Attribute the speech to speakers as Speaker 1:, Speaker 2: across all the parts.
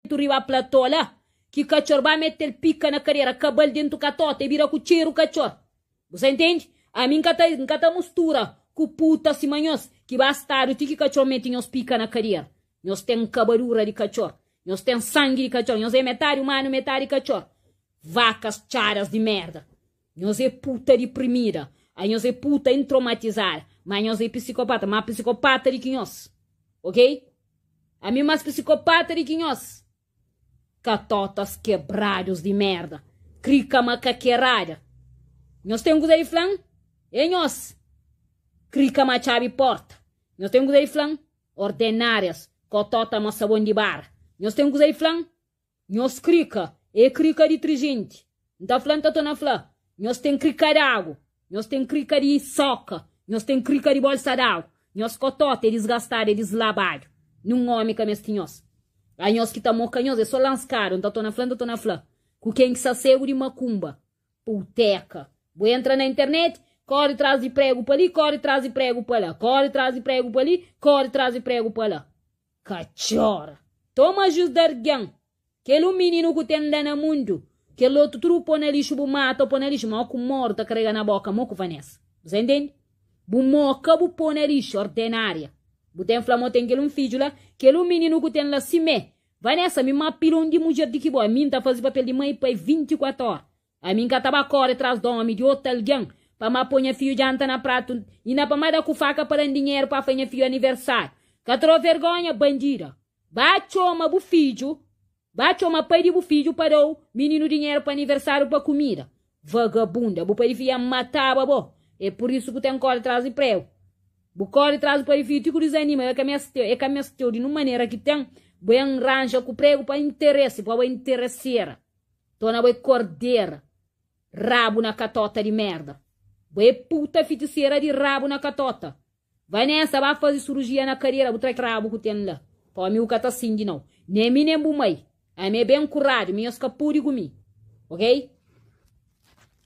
Speaker 1: Dentu riba plató la ki katxor ba mete-l pika na kadera kabal dentu katota e bira ku txeru katxor. Bu sa intende? Ami N ka ta N ka ta mustura ku puta sima nhos ki ba stadu ti ki katxor mete nhos pika na kadera. Nhos ten kabadura di katxor. Nhos ten sangi di katxor. Nhos é metadi umanu metadi katxor. Vakas txadas di merda. Nhos é puta diprimida. Anhos é puta intromatizada. Ma nhos é pisikopata. Ma pisikopata di ki nhos. Ok? Ami mas psicopata di ki nhos. Katotas kebradus di merda. Krika makakerada. Nhos ten kuza di flan? E nhos. Krika ma txabi porta. Nhos ten kuza di flan? Ordenarias. Kotota ma sabon di bara. Nhos ten kuza di flan? Nhos krika é krika ditrijenti. N ta fla, N ta torna fla, nhos ten krika d'agu, nhos ten krika di soka, nhos ten krika di bolsa d'agu. Nhos kotota é disgastadu, é dislabadu. Nun omi ka meste nhos. Anhos ki ta moka nhos é so lanskadu. N ta torna fla, N ta torna fla, ku ken ki sa segu di makumba, puteka. Bu entra na internet, kore tras di pregu pa li, kore tras di pregu pa la, kore tras di pregu pa li, kore tras di pregu pa la. Katxora. Toma jus di argen. Kel un mininu ku ten la na mundu, kel otu tudu bu po na lixu bu mata o po na lixu, ma o ku moru ta karega na boka mo ku Vanessa. Bu sa intende? Bu moka bu po na lixu, ordenaria. Bu ten fla mo ten kel un fidju la, kel un mininu ku ten la sime. Vanessa, mi ma pilon di mudjer di ki bo, ami nta fazi papel di mai i pai 24 ora. Ami N ka ta ba kóre tras di ómi di otu algen pa ma poi nha fidju djanta na pratu i na pa ma da ku faka pa da-m dinheru pa fai nha fidju aniversáriu. Ka tra-u vergónha, bandida! Ba txoma bu fidju, ba txoma pai di bu fidju pa da-u mininu dinheru pa aniversáriu pa kumida. Vagabunda! Bu pai di fidju ya mataba bo. É pur isu ku ten kóre tras di pregu. Bu kóre tras di pai di fidju ti ku dizanima. E ka meste-u, e ka meste-u di nun manera ki ten. Bu en ranja ku pregu pa interesi, pa bo interesera. Tona bo é kordera, rabu na katota di merda. Bo é puta fitisera di rabu na katota. Vanessa ba fazi surujia na kadera bu tra rabu ku ten la. Pa mi bu ka ta sindi nau. Nem mi nem bu mai. Ami é ben kuradu, mi nhos ka pudi ku mi. Ok?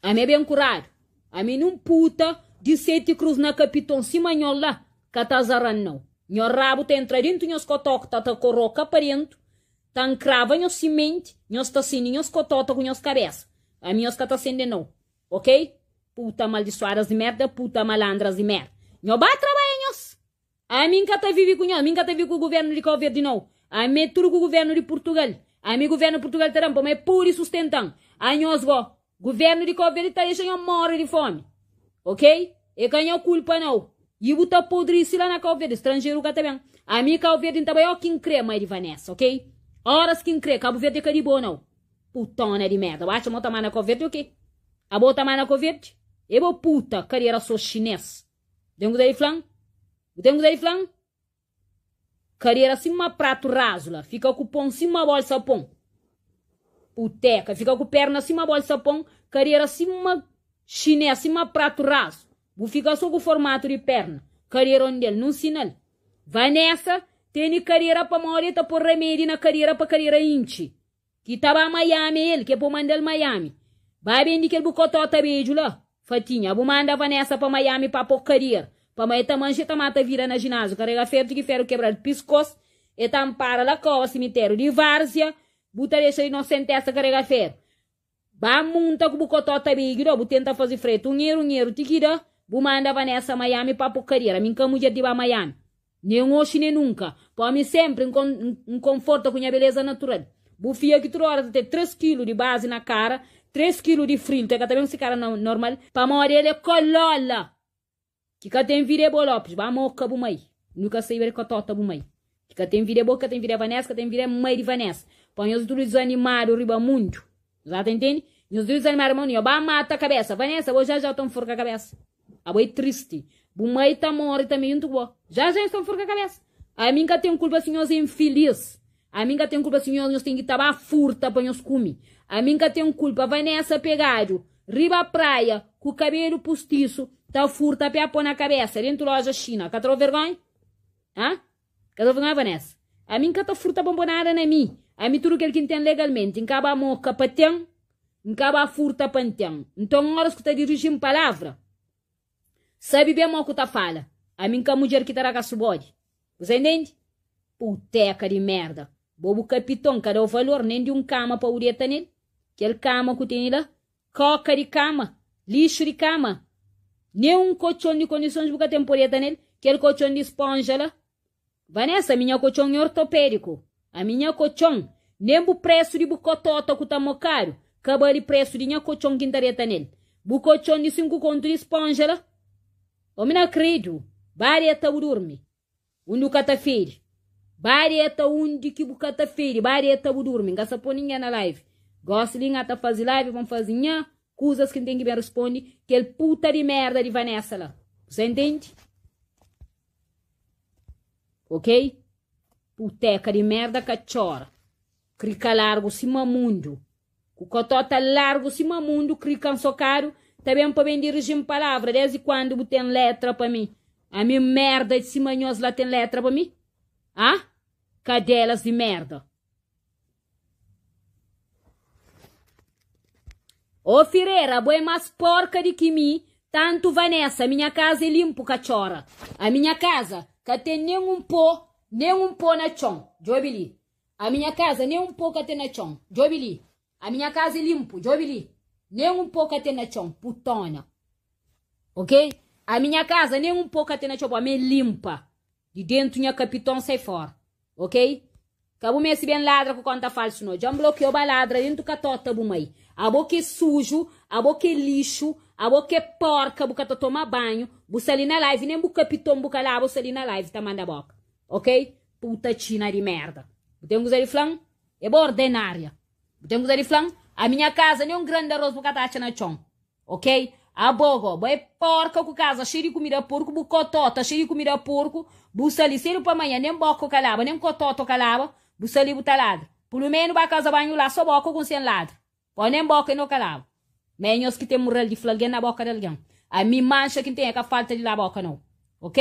Speaker 1: Ami é ben kuradu. Ami nun puta di seti kruz na kapiton sima nho la ka ta azaran nau. Nho rabu ta entra dentu nhos kotokta ta koroka pa dentu. Ta nkrava nhos simenti, nhos ta sende nhos kotota ku nhos kabesa. Ami nhos ka ta sende nau. Ok? Puta maldisuadas di merda, puta malandras di merda. Nho ba trabaia nhos! Ami nka ta vivi ku nhos, ami nka ta vivi ku guvernu di Kau Verdi nau. Ami é tudu ku guvernu di Purtugal. Ami guvernu di Purtugal ta dan pamodi e pudi sustentan. Anhos go, Guvernu di Cabo Verde ta dexa nho morre di fomi. Ok? E ka nho kulpa nau. I bu ta podrisi la na Cabo Verde, stranjeru ka ta ben. Ami Cabo Verde nta bai o ki nkre, mai di Vanessa, ok? Oras ki nkre, Cabo Verde ka di bo nau. Putona di merda. Bu atxa ma bu ta manda Cabo Verde o ke? Abo ta manda Cabo Verde? E bo puta, kadera so chines. Bu ten kuza di flan? Bu ten kuza di flan? Kadera sima pratu razu la fika ku pon sima bolsa pon. Puteka fika ku perna sima bolsa pon, kadera sima xines sima pratu razu. Bu fika so ku formatu di perna. Kaderon del nun sinal. Vanessa teni kadera pamodi e ta po ramedi na kadera pa kadera intxi. Ki ta ba Miami é el ke po mandal Miami. Ba bendi kel bu kotota bedju la. Fatinha, bu manda Vanessa pa Miami pa po kadier. Pamo e ta manxe e ta mata vida na ginaziu, karega feru ti ki feru kebral piskos, e ta ampara la koba simiteriu di Varzia, bu ta dexa di nosentesa karega feru. Ba munta ku bu kotota bedju la, bu tenta fazi fretu un eru un eru ti ki da, bu manda Vanessa Miami pa po kadier. Ami nka mudjer di ba Miami. Nen oxi nen nunka. Pa mi senpri N konforta ku nha beleza natural. Bu fia ki tudu ora ta ten 3 kilu di bazi na kara, 3 kilu di friltu, e ka ta ben ku si kara normal, pamodi el é kolola! Ki ka ten vida é bo Lopes, ba moka bu mai. Nu ka saiba di kotota bu mai. Ki ka ten vida é bo, ki ka ten vida é Vanessa, ki ka ten vida é mai di Vanessa. Pa nhos tudu dizanimadu riba mundu. Nhos ta intende? Nhos tudu dizanimadu riba mundu, nhos ba mata kabesa. Vanessa, bo já já ta nforka kabesa. Abo é tristi. Bu mai ta more tanbe djuntu ku bo. Já já nhos ta nforka kabesa. Ami N ka ten kulpa si nhos é infilis. Ami N ka ten kulpa si nhos nhos ten ki ta ba furta pa nhos kume. Ami N ka ten kulpa. Vanessa pegadu riba praia ku kabelu pustisu ta furta pé po na kabesa dentu loja xina. Ka tra-u vergonha? Ha? Ka tra-u vergonha Vanessa? Ami N ka ta furta pa N po nada na mi. Ami tudu kel ki N ten legalmenti N ka ba moka pa ten. N ka ba furta pa N ten. Nton, óras ku ta diriji-m palavra, sabe ben mo ku ta fala. Ami N ka mudjer ki ta da kasu bodi. Bu sa intende? Puteka di merda. Bo bu kapiton ka dau valor nen di un kama pa bu deta nel. Kel kama ku tene la, koka di kama, lixu di kama. Nen un kotxon di kondisons bu ka ten pa deta nel. Kel kotxon di sponja la. Vanessa, ami nha kotxon é ortopédiku. Ami nha kotxon, nen bu presu di bu kotota ku ta mokadu ka bali presu di nha kotxon ki N ta deta nel. Bu kotxon di 5 kontu di sponja la. Omi na kridu, ba deta bu durmi. Undi bu ka ta fedi. Ba deta undi ki bu ka ta fedi. Ba deta bu durmi. N ka sa po ningen na live. Gosi li N ata fazi live pa N fazi nha kuzas ki N ten ki ben rispondi kel puta di merda di Vanessa la. Bu sa intendi? Ok? Puteka di merda ka txora. Krika largu sima mundu. Ku kotota largu sima mundu krika nsokadu ta ben pa ben diriji-m palavra desdi kuandu bu ten letra pa mi ami merda di sima nhos la ten letra pa mi ah kadelas di merda Ô Firera bo é mas porka di ki mi tantu Vanessa mi nha kaza é linpu ka txora ami nha kaza ka ten nen un po nen un po na txon djobi li A minha casa nem um pó ka ten na txon Djobi li A minha casa é limpo Djobi li Nem um pó ka ten na txon Putona Ok A minha casa nem um pó ka ten na txon Pamodi mi é limpa Di dentu nha kapiton sai fora Ok Ka bu meste ben ladra ku konta falsu no Dja N blokiau ba ladra dentu katota bu mai Abo ki é suju Abo ki é lixu Abo ki é porka Bu ka ta toma banhu Bu sta li na live Nem bu kapiton bu ka laba Bu sta li na live ta manda boka Ok Puta txina di merda. Bu ten kuza di fla-m? É bo ordenária. Bu ten kuza di fla-m? A minha kaza nen un gran di arroz bu ka ta atxa na txon. Ok? Abo go, bo é porka ku kaza xeiu di kumida porku, bu kotota xeiu di kumida porku, bu sta li sedu pa manha, nen boka ka laba, nen kototo ka laba, bu sta li bu ta ladra. Pulu menu ba kaza banhu la, so boka ku sen ladra. Po nen boka e no ka laba. Ma é nhos ki ten mural di fla algen na boka di algen. Ami manxa ki N ten é ka falta di laba boka nau. Ok?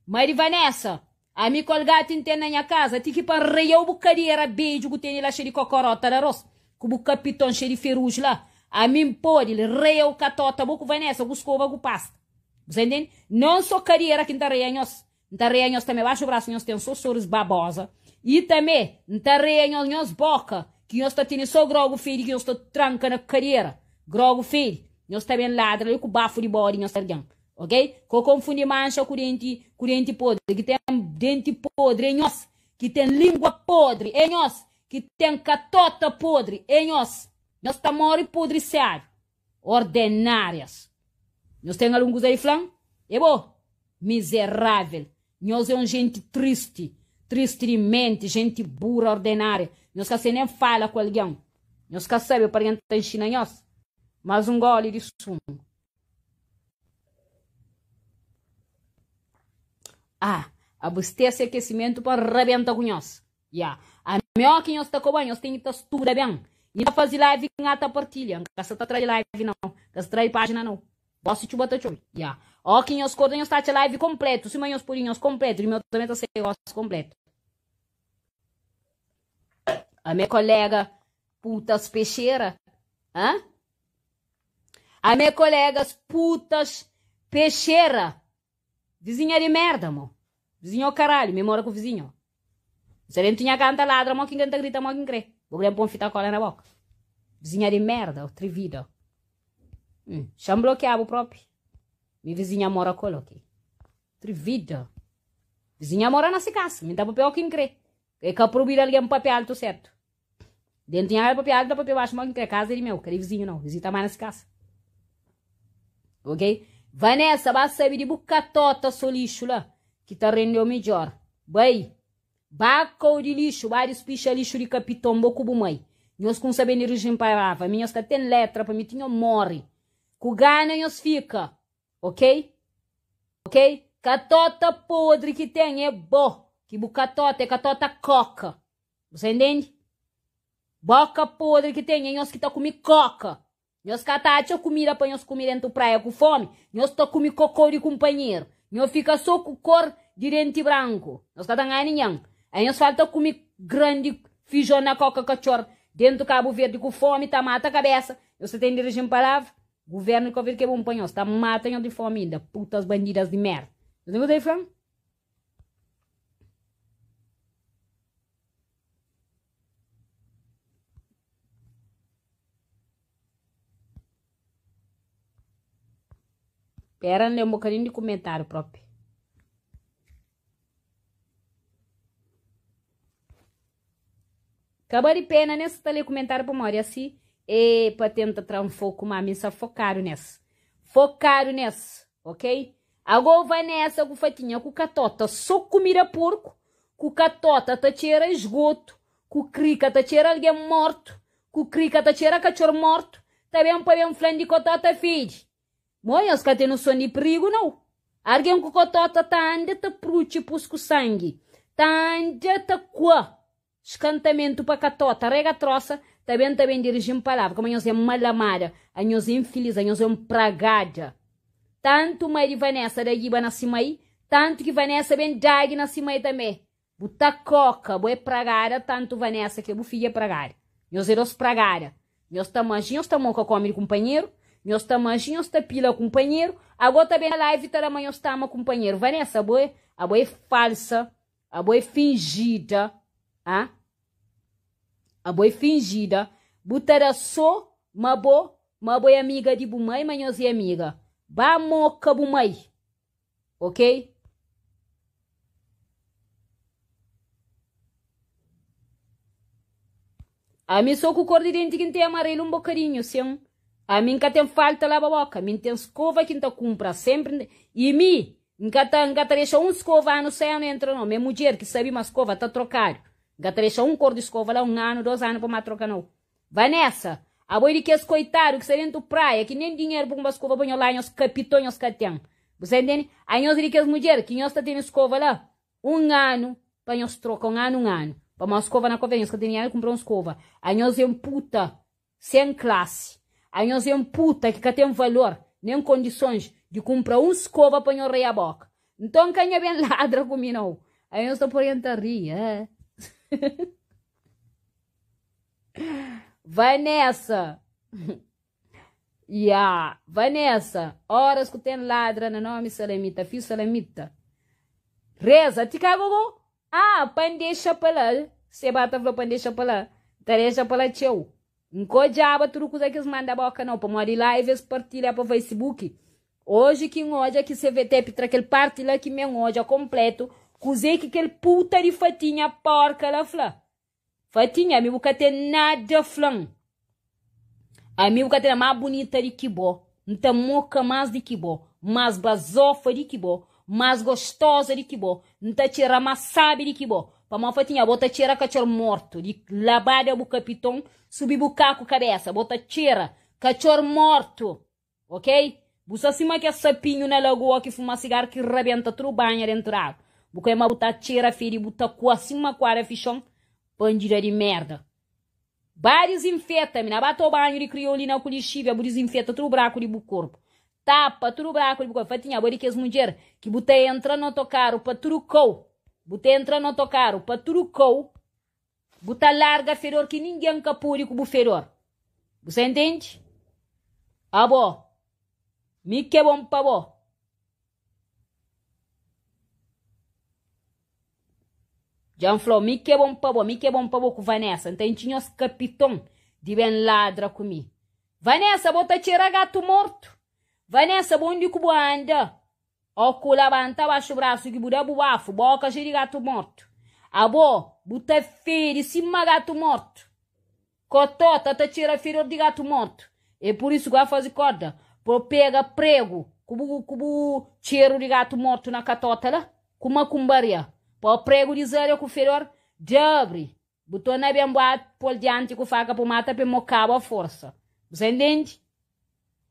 Speaker 1: Mai di Vanessa, ami kolgati N ten na nha kaza ti ki pa N reia-u bu kadiera bedju ku tene la xei di kokorota di aros ku bu kapiton xei di feruji la. Ami N pode reia-u katota bo ku Vanessa ku skova ku pasta. Bu sa intende? Non so kadiera ki N ta reia nhos. N ta reia nhos tanbe baxu brasu nhos ten so soris baboza i tanbe N ta reia nhos nhos boka ki nhos ta tene so grogu fedi ki nhos ta tranka na kadiera grogu fedi nhos ta ben ladra li ku bafu di bodi nhos algen ok ko konfundi manxa ku denti ku denti podri ki ten denti podri é nhos ki ten lingua podri é nhos ki ten katota podri é nhos nhos ta mori podriseadu. Ordenárias. Nhos ten algun kuza di fla-m? É bo? Mizerável! Nhos é un jenti tristi, tristi di menti, jenti bura, ordenária. Nhos ka sabe nen fala ku algen. Nhos ka sabe pa algen ta inxina nhos. Más un góli di sumu. Ah, abastese akesimentu pa N rabenta ku nhos. Ya. Ami ó ki nhos ta koba, nhos ten ki ta studa ben. I ta fazi live N ata partilha. N ka sa ta tra di live nau. N ka sa tra di pájina nau. Gosi txuba ta txobe. Ya. Ó ki nhos korda nhos ta atxa live konpletu. Sima nhos pode nhos konpletu. Di meu tanbe ta sai gosi konpletu. Ami kolega putas pexera. Hã? Ami kolegas putas pexera. Vizinha di merda mo. Vizinha o caralho, mi mora ku vizinha. Nsa dentu nha canta ladra mo ki n ta grita mo ki n kre. Bo kre pon fita cola na boca. Vizinha di merda, atrevida. Hum, xa-m bloqueabu propi. Mi vizinha mora kol, ok. Atrevida. Vizinha mora na si casa, mi n ta papia o ki n kre. E ka proibidu algen papia altu sertu. Dentu nha casa papia altu, ta papia baxu mo ki n kre. Casa é di meu, ka di vizinhu nau. Vizinhu ta manda si casa. Ok? Vanessa, ba sabe di bu katota so lixu la, ki ta rendeu midjor. Bai, ba kau di lixu, ba dispixa lixu di kapiton bo ku bu mai. Nhos kunsa ben diriji-m palavra, mi nhos ka ten letra pa mi ti nho morre. Ku gana nhos fika, ok? Ok? Katota podri ki ten é bo, ki bu katota é katota koka. Bu sa intende? Boka podri ki ten é nhos ki ta kumi koka. Nhos ka ta atxa kumida pa nhos kume dentu praia ku fomi, nhos ta kume kokô di kunpanheru. Nho fika so ku kor di denti branku. Nhos ka ta ngana ningen. Ai nhos falta kume grandi fijon na koka katxor dentu Kabu Verdi ku fomi ta mata kabesa. Nhos ta ten diriji-m palavra? Guvernu di Kabu Verdi ke bon pa nhos, ta mata nhos di fomi inda, putas bandidas di merda. Nhos ten kuza di fla-m? Pera N lé un bokadinhu di kumentáriu propi. Ka bali pena nen sta lé kumentáriu pamodi asi é pa tenta tra-m foku má mi N sta fokadu nes. Fokadu nes, ok? Ago Vanessa ku Fatinha ku Katota so kumida porku, ku Katota ta txera esgotu, ku Krika ta txera algen mortu, ku Krika ta txera katxor mortu, ta ben pa ben fla-m di Kotota fedi. Mo nhos ka ten noson di prigu nau. Argen ku kotota ta anda ta prutxi pus ku sangi, ta anda ta kua skantamentu pa katota, rega trosa, ta ben ta ben diriji-m palavra, kama nhos é malamada, anhos é infilis, anhos é un pragada. Tantu mai di Vanessa da giba na si mai, tantu ki Vanessa ben dagi na si mai tanbe. Bu ta koka, bo é pragada tantu Vanessa ke bu fidja é pragada. Nhos é dos pragada. Nhos ta manxi nhos ta moka komi di kunpanheru, nhos ta manxi nhos ta pila kunpanheru, ago ta ben na live ta da ma nhos ta ama kunpanheru. Vanessa abo é abo é falsa, abo é fingida, ah abo é fingida, bu ta da so ma bo ma bo é amiga di bu mai ma nhos é amiga. Ba moka bu mai. Ok? Ami so ku kor di denti ki N ten amarelu un bokadinhu, sin. Ami N ka ten falta laba boka, mi N ten skova ki N ta kunpra senpri. I mi, N ka ta, N ka ta dexa un skova anu sai anu entra no. Mi é mudjer ki sabi ma skova ta trokadu. N ka ta dexa un kor di skova la un anu, dos anu pa ma troka no. Vanessa, abo é di kes koitadu ki sta dentu praia ki nen dinheru pa kunpra skova pa nho la nhos kapiton nhos ka ten. Bu sta intende? A nhos é di kes mudjer ki nhos ta tene skova la un anu pa nhos troka un anu un anu. Pamodi skova na kove nhos ka ten dinheru di kunpra un skova. A nhos é un puta sen klasi. A nhos é un puta ki ka ten valor nen kondisons di kunpra un skova pa nho reia boka. Nton ka nha ben ladra ku mi nau. A nhos ta poi N ta ri. Vanessa Ya, Vanessa Oras ku ten ladra na nomi salamita Fi salamita Reza ti ka gogo Ah, pa N dexa pa la Se ba ta fla pa N dexa pa la Ta dexa pa la txeu N ka odjaba tudu kuza ki es manda boka nau Pamodi live es partilha pa Facebook Oji ki N odja ki CVTEP tra kel parti la ki mi N odja konpletu Kuze ki kel puta di fatinha porka la fla Fatinha ami bu ka ten nada flan Ami bu ka ten ma bunita di ki bo N ta moka mas di ki bo Mas bazofa di ki bo Mas gostoza di ki bo N ta txera mas sabi di ki bo Pamó Fatinha bo ta txera katxor mortu Di labada bu kapiton Subi bu kaku kabesa Bo ta txera katxor mortu Ok? Bu sta sima kes sapinhu na lagoa ki fuma sigaru ki rabenta tudu banha dentu di agu. Bu ka ma bu ta txera fedi bu ta kua sima kuada fixon bandida di merda. Ba dizinfeta mina, ba to banhu di kriolina ku lixivia bu dizinfeta tudu braku di bu korpu. Tapa tudu braku di bu korpu. Fatinha, abo di kes mudjer ki bu ta entra na otokaru pa tudu kau. Bu ta entra na otokaru pa tudu kau. Bu ta larga fedor ki ningen ka pode ku bu fedor. Bu sa intende? Abo, mi ke bon pa bo. Dja N fla-u, mi ke bon pa bo, mi ke bon pa bo ku Vanessa. N ta intxi nhos kapiton di ben ladra ku mi. Vanessa, bo ta txera gatu mortu. Vanessa, bo undi ku bu anda? Ó ku labanta baxu brasu ki bu da bu bafu, boka xei di gatu mortu. Abo, bu ta fedi sima gatu mortu. Kotota ta txera fedor di gatu mortu. É pur isu ku ba faze korda pa pega pregu ku bu ku bu txeru di gatu mortu na katota la, ku makumbaria, pa pregu dizaria ku fedor dabri. Bu torna ben bu a pol dianti ku faka pa mata pa e mokabu a forsa. Bu sa intende?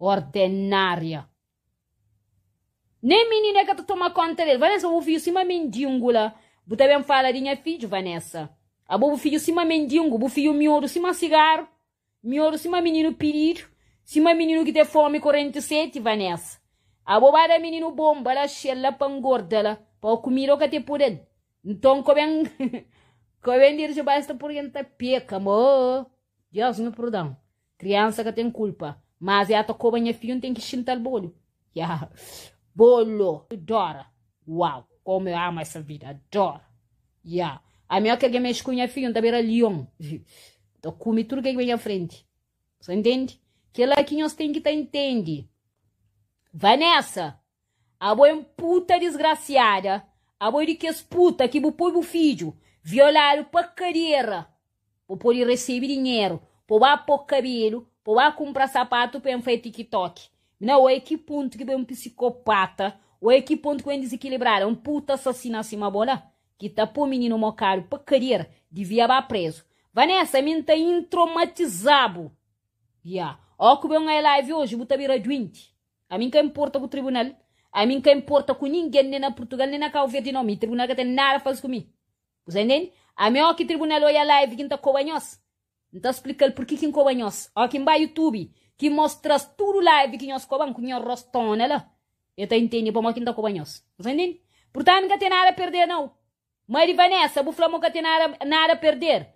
Speaker 1: Ordenaria. Nem minina ka ta toma konta del. Vanessa bu fidju sima mendingu la. Bu ta ben fala di nha fidju Vanessa. Abo bu fidju sima mendingu, bu fidju miodu sima sigaru, miodu sima mininu pididu, sima mininu ki ten fomi 47 Vanessa. Abo ba da mininu bomba la xel la pa ngorda la, pa kumida o ka te pode-l. Nton ko ben ko ben diriji basta purki N ta peka mo. Dios nhu purdon. Kriansa ka ten kulpa. Mas e ata koba nha fidju N ten ki xintal bolu. Ya. Bolo. Adora. Uau. Como eu amo essa vida. Adoro. Ya. Ami o ki algen mexe ku nha fidju N ta bira lion. Ta kume tudu ke ki ben nha frenti. Sa intendi? Kela ki nhos ten ki ta intendi. Vanessa. Abo é un puta disgrasiada. Abo é di kes puta ki bu poi bu fidju violadu pa kadera Bu pode resebe dinheru pa bu ba po kabelu, pa bu ba kunpra sapatu pa N fai tiktok. Mina, oe ki pontu ki bu é un pisikopata, oe ki pontu ki bu é un dizikilibrada, un puta asasina sima bo la, ki ta po mininu mokadu pa kadera, divia ba prezu. Vanessa, mi N ta intromatiza-bu. Ya. Ó ku bu é un live oji, bu ta bira duenti. Ami N ka inporta ku tribunal, ami N ka inporta ku ningen, nen na Purtugal, nen na Kau Verdi, nau. Mi tribunal ka ten nada faze ku mi. Bu sa intende? Ami ó ki tribunal oia live ki N ta koba nhos, N ta splika-l purki ki N koba nhos. Ó ki N ba YouTube ki N mostra-s tudu live ki nhos koba-m ku nha rostona la, e ta intende pamodi ki N ta koba nhos. Bu sa intende? Purtantu N ka ten nada a perder nau. Mai di Vanessa, bu fla ma bu ka ten nada nada a perder.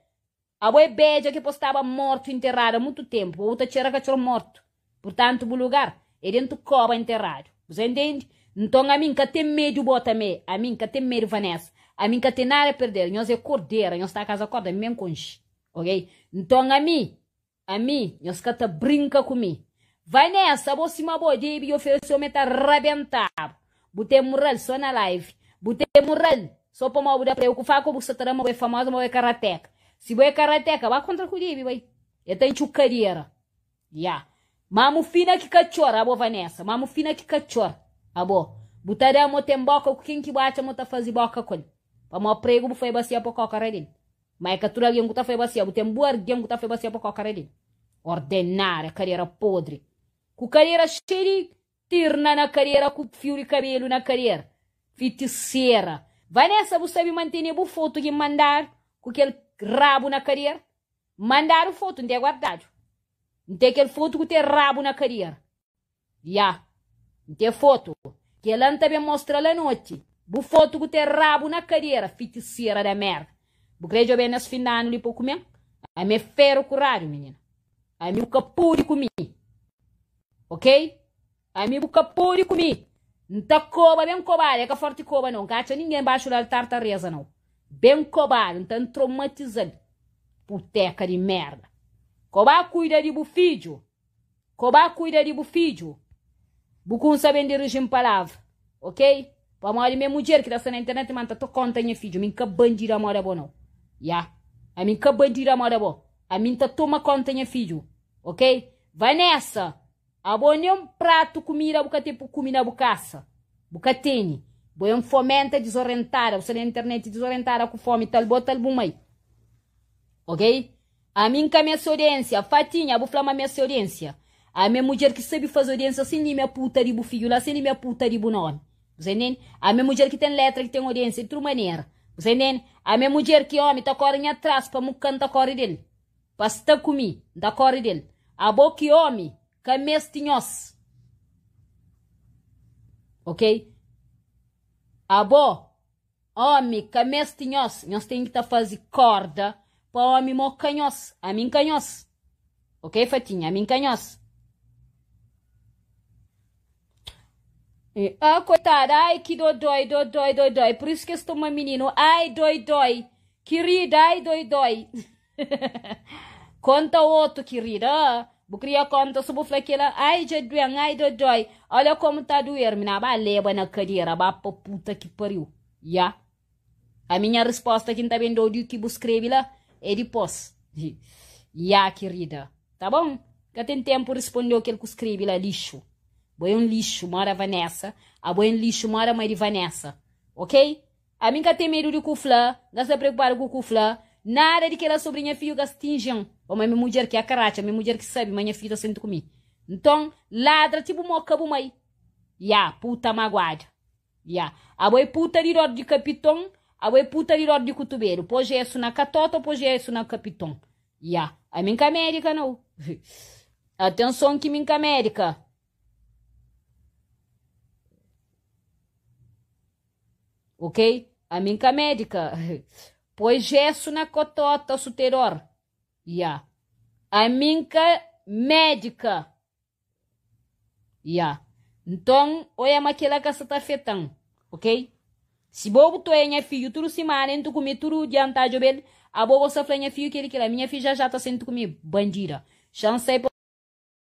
Speaker 1: Abo é bedja ki po staba mortu interradu a mutu tempu, bo bu ta txera katxor mortu, purtantu bu lugar é dentu koba interradu. Bu sa intendi? Nton ami N ka ten medu bo tamé, ami N ka ten medu Vanessa, ami N ka ten nada a perder, nhos é kordera, nhos ta kaza korda, mi ben konxe, ok? Nton ami Ami, nhos ka ta brinka ku mi. Vanessa, abo sima bo debe di oferece ome ta rabentabu. Bu ten mural so na live. Bu ten mural so pamodi bu da prego ku faka o bu sa ta da ma bo é famosa ma bo é karateka. Si bo é karateka, ba kontra ku debe bai. E ta intxu kadera. Ya. Mamu fina ki katxor, abo Vanessa. Mamu fina ki katxor, abo. Bu ta da mo ten boka ku ken ki bu atxa mo ta fazi boka ku el. Pamodi prego bu fai basia pa koka ra del. Ma é ka tudu algen ku ta fai basia. Bu ten bu argen ku ta fai basia pa kau kara di ordenária, kadera podri, ku kadera xei di tirna na kadera, ku fiu di kabelu na kadera. Fitisera. Vanessa, bu sabe mantene bu fotu ki N mandadu ku kel rabu na kadera? N mandadu fotu, N ten guardadu. N ten kel fotu ku ten rabu na kadera. Ya, N ten fotu. Kel-la N ta ben mostra-l anoti. Bu fotu ku ten rabu na kadera, fitisera da merda. Bu kre djobe-m nes fin di anu li pa kume-m? Ami é feru ku radiu, minina. Ami bu ka pode ku mi. Ok? Ami bu ka pode ku mi. N ta koba ben kobadu, é ka forti koba nau. N ka atxa ningen baxu di altar ta reza nau. Ben kobadu, N ta N traumatiza-l. Puteka di merda. Koba kuida di bu fidju. Ko ba kuida di bu fidju. Bu kunsa ben diriji-m palavra, ok? Pamodi mi é mudjer ki ta sta na internet ma N ta to konta nha fidju. Mi N ka bandida moda bo nau. Ya. Ami N ka bandida moda bo. Ami N ta toma konta nha fidju, ok? Vanessa, abo nen un pratu kumida bu ka ten pa kume na bu kasa. Bu ka tene. Bo é un fomenta dizorentada. Bu sta na internet dizorentada ku fomi tal bo tal bu mai. Ok? Ami N ka meste odiensia. Fatinha, bu fla ma meste odiensia. Ami é mudjer ki sabe faze odiensia sen limia puta di bu fidju la, sen limia puta di bu nomi. Bu sa intende? Ami é mudjer ki ten letra, ki ten odiensia di tudu manera. Bu sa intende? Ami é mudjer ki omi ta kore nha tras pa mu ka N ta kore del. Pa sta ku mi, N ta kore del. Abo ki omi ka meste nhos. Ok? Abo. Omi ka mesti nhos, nhos ten ki ta fazi korda pa omi mo ka nhos, ami nka nhos. Ok Fatinha, ami nka nhos. E, ah, koitada, ai ki dodói, dodói, dodói, por isso ki es toma mininu, ai dói, dói, kirida, ai dói, dói. Konta otu, kirida, ah, bu kria konta so bu fla kela, ai dja duen, ai dodói, olha komu ta duer, mina ba leba na kadera, ba pa puta ki pariu, ya. A minha risposta ki N ta ben dau di ki bu skrebe la é dipos. Ya, kirida, ta bon, ka ten tenpu rispondeu kel ku skrebe la, lixu. Bo é un lixu, moda Vanessa, abo é un lixu, moda mai di Vanessa, ok? Ami N ka ten medu di ku fla, N ka sta preokupadu ku ku fla, nada di kela sobri nha fidju ka stingi-m, pamodi mi mudjer ki a karatxa, mi mudjer ki sabe ma nha fidju ta senta ku mi. Nton, ladra ti bu moka bu mai. Ya, puta maguada. Ya. Abo é puta di dor di kapiton, abo é puta di dor di kutubedu. Po jesu na katota, po jesu na kapiton. Ya. Ami N ka médika nau. Atenson ki mi N ka médika. Ok ami nka médica poi gesso na cotota su te dor ya ami nka médica ya nton oia ma kela ka sa ta afetan ok si bo bu toia nha fidju tudu simana entu ku mi tudu dia nta djobel abo bo sa fla nha fidju keli kela mi nha fidju ja ja ta senti ku mi bandida xa nsai pa.